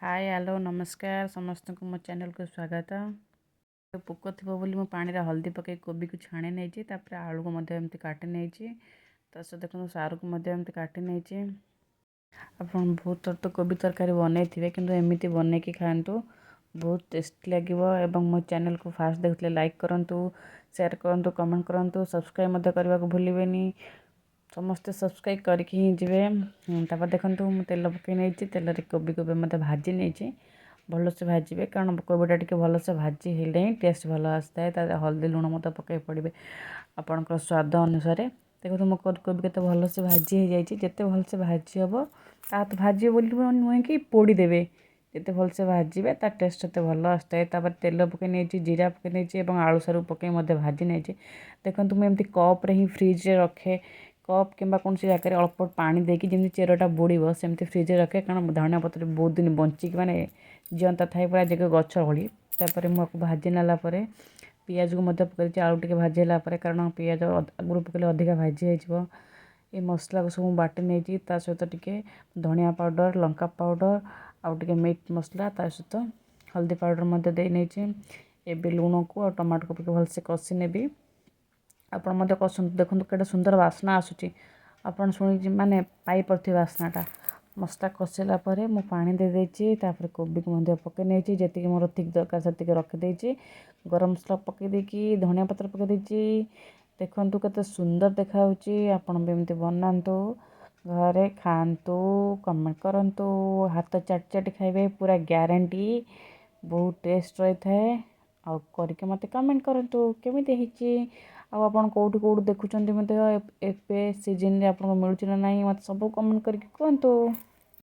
ହାଏ, hello, ନମସ୍କାର ସମସ୍ତଙ୍କୁ, ମୋ ଚ୍ୟାନେଲକୁ ସ୍ୱାଗତ। ପୋକ ଥିବ ବୋଲି ମୁଁ ପାଣିରେ ହଳଦୀ ପକାଇ କୋବିକୁ ଛାଣି ନେଇଛି। ତାପରେ ଆଳୁକୁ ମଧ୍ୟ ଏମିତି କାଟି ନେଇଛି। ତା ସହିତ ଦେଖନ୍ତୁ, ସାରୁକୁ ମଧ୍ୟ ଏମିତି କାଟି ନେଇଛି। ଆପଣ ବହୁତ ଥର ତ କୋବି ତରକାରୀ ବନେଇଥିବେ, କିନ୍ତୁ ଏମିତି ବନେଇକି ଖାଆନ୍ତୁ, ବହୁତ ଟେଷ୍ଟି ଲାଗିବ। ଏବଂ ମୋ ଚ୍ୟାନେଲକୁ ଫାଷ୍ଟ ଦେଖୁଥିଲେ ଲାଇକ୍ କରନ୍ତୁ, ସେୟାର କରନ୍ତୁ, କମେଣ୍ଟ କରନ୍ତୁ, ସବସ୍କ୍ରାଇବ୍ ମଧ୍ୟ କରିବାକୁ ଭୁଲିବେନି। ସମସ୍ତେ ସବସ୍କ୍ରାଇବ୍ କରିକି ହିଁ ଯିବେ। ତାପରେ ଦେଖନ୍ତୁ, ମୁଁ ତେଲ ପକାଇ ନେଇଛି। ତେଲରେ କୋବିକୁ ବି ମଧ୍ୟ ଭାଜି ନେଇଛି। ଭଲସେ ଭାଜିବେ, କାରଣ କୋବିଟା ଟିକେ ଭଲସେ ଭାଜି ହେଲେ ହିଁ ଟେଷ୍ଟ ଭଲ ଆସିଥାଏ। ତା ହଳଦୀ, ଲୁଣ ମଧ୍ୟ ପକାଇ ପଡ଼ିବେ ଆପଣଙ୍କର ସ୍ୱାଦ ଅନୁସାରେ। ଦେଖନ୍ତୁ, ମୋ କୋବି କେତେ ଭଲସେ ଭାଜି ହେଇଯାଇଛି। ଯେତେ ଭଲସେ ଭାଜି ହେବ, ତା ତ ଭାଜିବେ ବୋଲି ନୁହେଁ କି ପୋଡ଼ିଦେବେ। ଯେତେ ଭଲସେ ଭାଜିବେ, ତା ଟେଷ୍ଟ ସେତେ ଭଲ ଆସିଥାଏ। ତାପରେ ତେଲ ପକାଇ ନେଇଛି, ଜିରା ପକାଇ ନେଇଛି ଏବଂ ଆଳୁ ସାରୁ ପକାଇ ମଧ୍ୟ ଭାଜି ନେଇଛି। ଦେଖନ୍ତୁ, ମୁଁ ଏମିତି କପ୍ରେ ହିଁ ଫ୍ରିଜ୍ରେ ରଖେ। କପ୍ କିମ୍ବା କୌଣସି ଜାଗାରେ ଅଳ୍ପ ପାଣି ଦେଇକି ଯେମିତି ଚେରଟା ବୁଡ଼ିବ, ସେମିତି ଫ୍ରିଜ୍ରେ ରଖେ, କାରଣ ଧନିଆ ପତ୍ର ବହୁତ ଦିନ ବଞ୍ଚିକି ମାନେ ଜିଅନ୍ତା ଥାଏ, ପୁରା ଯେ ଗଛ ଭଳି। ତାପରେ ମୁଁ ଆକୁ ଭାଜି ନେଲା ପରେ ପିଆଜକୁ ମଧ୍ୟ ପକାଇ ଦେଇଛି, ଆଳୁ ଟିକେ ଭାଜି ହେଲା ପରେ, କାରଣ ପିଆଜ ଆଗରୁ ପକାଇଲେ ଅଧିକା ଭାଜି ହେଇଯିବ। ଏ ମସଲାକୁ ସବୁ ମୁଁ ବାଟି ନେଇଛି। ତା ସହିତ ଟିକେ ଧନିଆ ପାଉଡ଼ର, ଲଙ୍କା ପାଉଡ଼ର ଆଉ ଟିକେ ମିଟ୍ ମସଲା, ତା ସହିତ ହଳଦୀ ପାଉଡ଼ର ମଧ୍ୟ ଦେଇ ନେଇଛି। ଏବେ ଲୁଣକୁ ଆଉ ଟମାଟୋକୁ ପକାଇ ଭଲସେ କଷି ନେବି। ଆପଣ ମଧ୍ୟ କଷନ୍ତୁ। ଦେଖନ୍ତୁ, କେତେ ସୁନ୍ଦର ବାସ୍ନା ଆସୁଛି। ଆପଣ ଶୁଣିକି ମାନେ ପାଇପାରୁଥିବେ ବାସ୍ନାଟା। ମସଲା କଷିଲା ପରେ ମୁଁ ପାଣି ଦେଇଦେଇଛି। ତାପରେ କୋବିକୁ ମଧ୍ୟ ପକାଇ ନେଇଛି। ଯେତିକି ମୋର ଥିକ୍ ଦରକାର, ସେତିକି ରଖିଦେଇଛି। ଗରମ ମସଲା ପକାଇ ଦେଇକି ଧନିଆ ପତ୍ର ପକାଇ ଦେଇଛି। ଦେଖନ୍ତୁ, କେତେ ସୁନ୍ଦର ଦେଖାଯାଉଛି। ଆପଣ ବି ଏମିତି ବନାନ୍ତୁ, ଘରେ ଖାଆନ୍ତୁ, କମେଣ୍ଟ କରନ୍ତୁ। ହାତ ଚାଟି ଚାଟି ଖାଇବେ, ପୁରା ଗ୍ୟାରେଣ୍ଟି। ବହୁତ ଟେଷ୍ଟ ରହିଥାଏ। ଆଉ କରିକି ମୋତେ କମେଣ୍ଟ କରନ୍ତୁ କେମିତି ହେଇଛି। ଆଉ ଆପଣ କେଉଁଠି କେଉଁଠି ଦେଖୁଛନ୍ତି ମଧ୍ୟ, ଏବେ ସିଜିନ୍ରେ ଆପଣଙ୍କୁ ମିଳୁଛି ନା ନାହିଁ, ମୋତେ ସବୁ କମେଣ୍ଟ କରିକି କୁହନ୍ତୁ।